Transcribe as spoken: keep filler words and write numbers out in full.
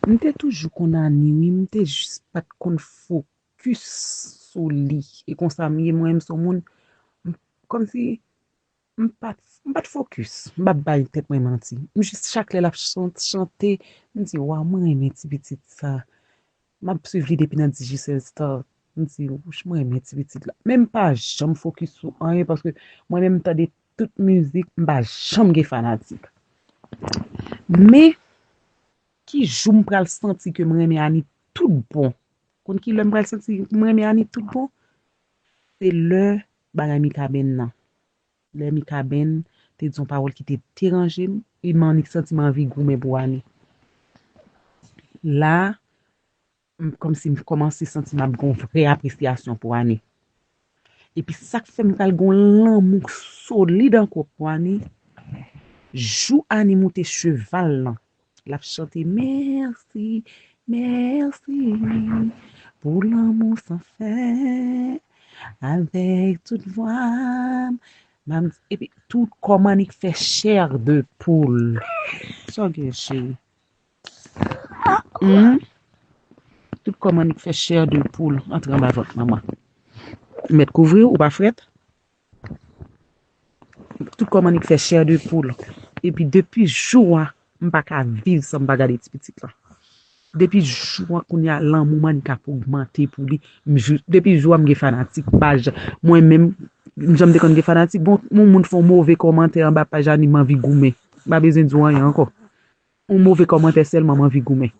M te toujou konn Ani, wi, m te jis pa t konn fokis sou li. E konsa m ye, mwen, m se yon moun, m- kòmsi m pa t, m pa t fokis. M pa bay tèt mwen manti. M jis, chak lè l ap chan- chante, m di, "Waw, mwen renmen ti pitit sa." M ap swiv li depi nan Digicel Star. M di, "Wouch, mwen renmen ti pitit la." Men m pa janm fokis sou anyen, paske mwen menm, m tande tout mizik, m pa janm gen fanatik. Men, ki jou m pral santi ke m renmen Ani tout bon? Konn ki lè m pral santi m renmen Ani tout bon? Se lè bagay Mikaben nan. Lè Mikaben te di yon pawòl ki te deranje m, e m annik santi m anvi goumen pou Ani. La, m- kòmsi m kòmanse santi m ap gen yon vrè apresyasyon pou Ani. Epi sa k fè m pral gen yon lanmou solid ankò pou Ani, jou Ani moute cheval lan, l ap chante mèsi, mèsi pou lanmou san fen, avèk tout vwa m, m ap- epi tout kò m annik fè chè de poul. Sa w gen, cheri? Hmm? Tout kò m annik fè chè de poul antre anba vant manman. Mèt kouvri w, ou pa frèt? Tout kò m annik fè chè de poul. Epi depi jou a, m pa ka viv san m pa gade ti pitit lan. Depi jou a kounye a, lanmou m annik ap ogmante pou li. M jou- depi jou a, m gen fanatik. M pa jan- mwen menm, jan m te konn gen fanatik, bon, yon moun fè yon move kòmantè anba paj Ani, m anvi goumen. M pa bezwen di w anyen ankò. Yon move kòmantè sèlman, m anvi goumen.